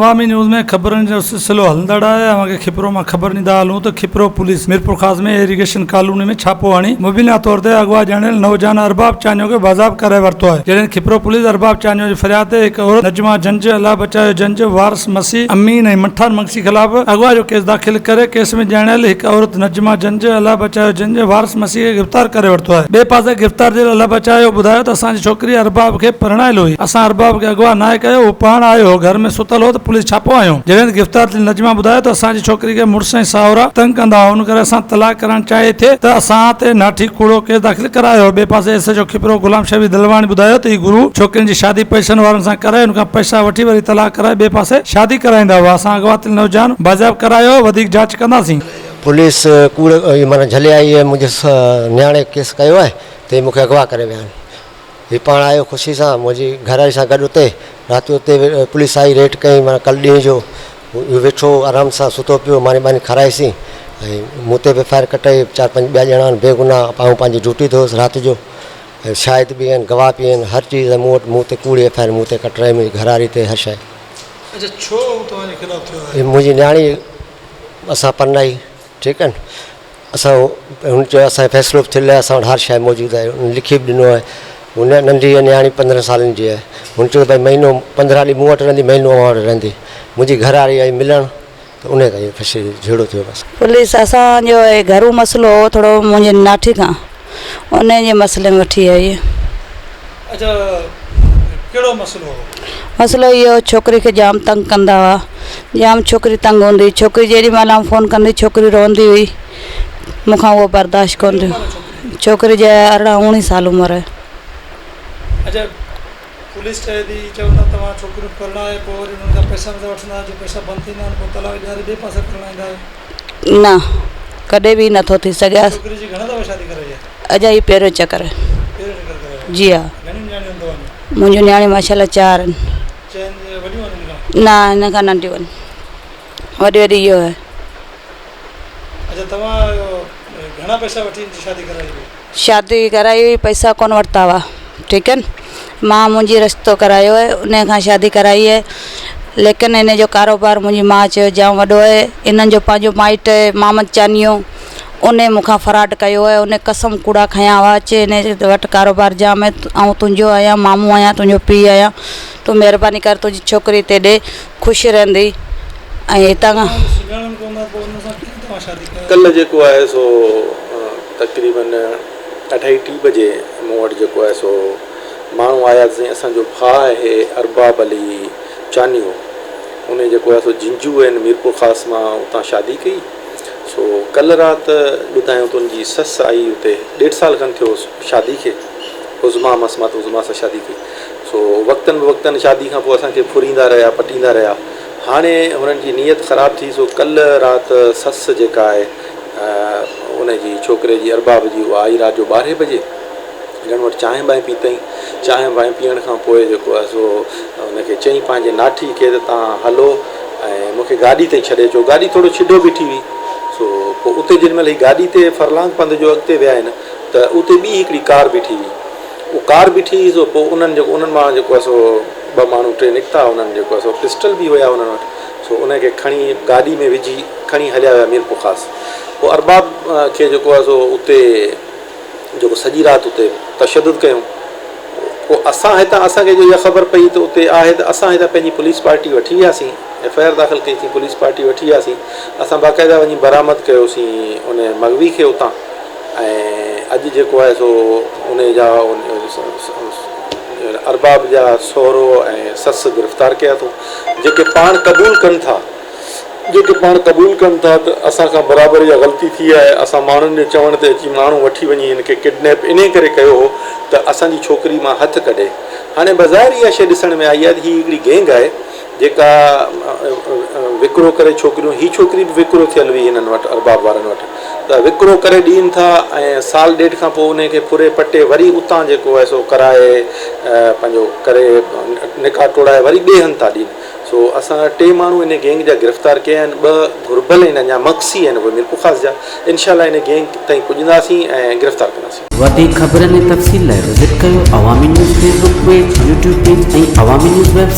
عوامي news ۾ خبرن جو سلسلو هلندڙ آهي اوهان کي کپرو مان خبر ڏيندا هلون ته Khipro police Mirpurkhas ۾ irrigation colony ۾ ڇاپو هڻي مبينا طور تي اغوا ڄاڻايل نوجوان ارباب چانيو کي بازياب ڪرائي ورتو آهي جڏهن کپرو پوليس ارباب چانيو جي فرياد تي هڪ عورت نجمه جنج الله بچايو جنج وارث مسيح امين ۽ مٺان مگسي خلاف اغوا جو ڪيس داخل ڪري ڪيس ۾ ڄاڻايل هڪ عورت نجمه جنج الله بچايو جنج وارث مسيح کي گرفتار ڪري ورتو آهي ٻئي پاسي گرفتار ٿيل الله بچايو ٻڌايو ته اسان جي ڇوڪري ارباب کي پرڻايل هئي اسان ارباب کي اغوا ناهي ڪيو هو پاڻ آيو هو گهر ۾ ستل هو ته پوليس ڇاپو هنيو جڏهن ته گرفتار ٿيل نجمه ٻڌايو ته اسان جي ڇوڪري کي مڙس ۽ ساهورا تنگ ڪندا هئا ان ڪري اسان طلاق ڪرائڻ چاهي ٿي ته اسان تي ناٺي ڪوڙو ڪيس داخل ڪرايو هو ٻئي پاسي ايس ايڇ او کپرو غلام شفيع دلواڻي ٻڌايو ته هي گروهه ڇوڪرين جي شادي پئسن وارن سان ڪرائي ان کان پئسا وٺي وري طلاق ڪرائي ٻئي پاسي شادي ڪرائيندا هئا اسان اغوا ٿيل نوجوان بازياب ڪرايو هو وڌيڪ جاچ ڪنداسين. پوليس ڪوڙ معنيٰ جهلي آئي ۽ منهنجي نياڻي ڪيس ڪيو آهي ته هي مون کي اغوا ڪري ويا آهن. هي پاڻ آيو خوشي سان منهنجي گهر واري سان گڏ اتي رات جو اتي پوليس آئي ريڊ ڪئي معنيٰ ڪل ڏينهن جو هو ويٺو آرام سان ستو پيو ماني ٻاني کارائيسين ۽ مون تي به فائر ڪٽائي چار پنج ٻيا ڄڻا آهن بيگناهه آئون پنهنجي ڊيوٽي تي هوس رات جو ۽ شاهد به آهن گواهه به آهن هر چيز مون وٽ مون تي ڪوڙي ايف I R مون تي ڪٽرائي منهنجي گهر واري تي هر شيء. اڇا ڇو توهان جي خلاف ٿيو آهي؟ منهنجي نياڻي اسان پرڻائي ٺيڪ آهي اسان هن چيو اسان جو فيصلو به ٿيل آهي اسان وٽ هر شيء موجود آهي هن لکي به ڏنو آهي هن ننڍي نياڻي پندرهن سالن جي آهي هن چيو ڀائي مهينو پندرهن ڏينهن مون وٽ رهندي مهينو اوهان وٽ رهندي منهنجي گهر واري آئي ملڻ ته ان کان اهو فيصلو جهيڙو ٿيو بس. پوليس اسان جو گهرو مسئلو هو ٿورو منهنجي ناٺي کان ان جي مسئلي ۾ وٺي آئي. اڇا ڪهڙو مسئلو هو؟ مسئلو اهو هو ڇوڪري کي جام تنگ ڪندا هئا جام ڇوڪري تنگ هوندي هئي ڇوڪري جيڏي مهل آئون فون ڪندي ڇوڪري روئندي هئي مون کان اهو برداشت ڪونه ٿيو ڇوڪري جي 18 19 سال عمر آهي. اڇا پوليس چئي ٿي چون ٿا توهان ڇوڪريون پرڻائي پوء وري انهن کان پئسا نٿا وٺندا جو پئسا بند ٿيندا آهن پوء طلاق ڏياري ٻئي پاسي پرڻائيندا آهيو. نه ڪڏهن به نٿو ٿي سگهي. ڇوڪري جي گهڻا دفعا شادي ڪرائي آهي؟ اڄ هي پهريون چڪر. پهريون چڪر ڪرايو آهي. جي ها. گهڻيون نياڻيون آهن توهان جون؟ منهنجون نياڻيون ماشاءالله چار آهن. چئن وڏيون آهن هن کان؟ نه هن کان ننڍيون آهن. وڏي وڏي اهو آهي. اڇا توهان گهڻا پئسا وٺي هن جي شادي ڪرائي هئي؟ شادي ڪرائي هئي پئسا ڪونه ورتا هئا ٺيڪ آهي نه مان منهنجي رشتو ڪرايو آهي ان کان شادي ڪرائي آهي ليڪن ان جو ڪاروبار منهنجي ماء چيو جام وڏو آهي انهن جو پنهنجو مائٽ آهي محمد چانيو ان مون کان فراڊ ڪيو آهي ان قسم ڪوڙا کنيا هئا چي ان وٽ ڪاروبار جام آهي آئون تنهنجو آهيان مامو آهيان تنهنجو پيء آهيان تون مهرباني ڪر تنهنجي ڇوڪري هتي ڏي خوش رهندي ۽ هتان کان. ڪلهه جيڪو آهي سو تقريبن اڍائي ٽي بجي مون وٽ جيڪو آهي سو ماڻهو آيا ته سائين اسان جو ڀاء آهي ارباب علي چانيو انهي جيڪو آهي سو جنجو آهن ميرپورخاص مان اتان شادي ڪئي سو ڪلهه رات ٻڌايون ته ان جي سس آئي اتي ڏيڍ سال کن ٿيو شادي کي عظميٰ مس مان ته عظميٰ سان شادي ڪئي سو وقتن به وقتن شادي کان پوء اسان کي ڦريندا رهيا پٽيندا رهيا هاڻي هنن جي نيت خراب ٿي سو ڪلهه رات سس جيڪا آهي ان جي ڇوڪري جي ارباب جي اها آئي رات جو ٻارهين بجي هنن وٽ چانهه بانهه پيتائين چانهه بانهه پيئڻ کان پوء جيڪو آهي سو ان کي چيائين پنهنجي ناٺي کي ته توهان هلو ۽ مون کي گاڏي تائين ڇڏي اچو گاڏي ٿورو ڇڊو بيٺي هئي سو پوء اتي جيڏي مهل هي گاڏي تي فرلانگ پنڌ جو اڳتي ويا آهن ته اتي ٻي هڪڙي ڪار بيٺي هئي اهو ڪار بيٺي هئي سو پوء انهن جيڪو انهن مان جيڪو آهي سو ٻه ماڻهو ٽي نڪتا انهن جيڪو آهي سو پسٽل به هيا انهن وٽ سو ان کي کڻي گاڏي ۾ وجهي کڻي هليا ويا ميرپورخاص پوء ارباب کي جيڪو آهي سو اتي جيڪو سڄي رات اتي تشدد ڪيون پوء اسان هتان اسان کي جو اها خبر پئي ته اتي آهي ته اسان هتان پنهنجي پوليس پارٽي وٺي وياسين ايف I R داخل ڪئي سين پوليس پارٽي وٺي وياسين اسان باقاعده وڃي برآمد ڪيوسين ان مغوي کي اتان ۽ اڄ جيڪو آهي سو ان جا ارباب جا سهرو ۽ سس گرفتار ڪيا اٿئون جيڪي پاڻ قبول ڪن ٿا جيڪي پاڻ قبول ڪن ٿا ته اسان کان برابر اها غلطي ٿي آهي اسان ماڻهن جي چوڻ تي اچي ماڻهو وٺي وڃي هن کي ڪڊنيپ انهي ڪري ڪيو هو ته اسان جي ڇوڪري مان هٿ ڪڍي هاڻي بظاهر اها شيء ڏسڻ ۾ آئي آهي ته هي هڪڙي گينگ آهي جيڪا وڪرو ڪري ڇوڪريون هي ڇوڪري به وڪرو ٿيل هئي هنن وٽ ارباب وارن وٽ ته وڪرو ڪري ڏين ٿا ۽ سال ڏيڍ کان پوء انهي کي ڦري پٽي وري اتان جيڪو آهي سو ڪرائي پنهنجو ڪري نڪاح ٽوڙائي وري ٻئي هنڌ ٿا ڏين سو اسان ٽي ماڻهو انهي گينگ جا گرفتار ڪيا آهن ٻه گهربل آهن اڃا مگسي آهن اهي ميرپورخاص جا انشاء الله انهي گينگ تائين پڄنداسين ۽ گرفتار ڪنداسين. وڌيڪ خبرن ۽ تفصيل لاء وزٽ ڪيو Awami news Facebook page, YouTube page ۽ Awami news website.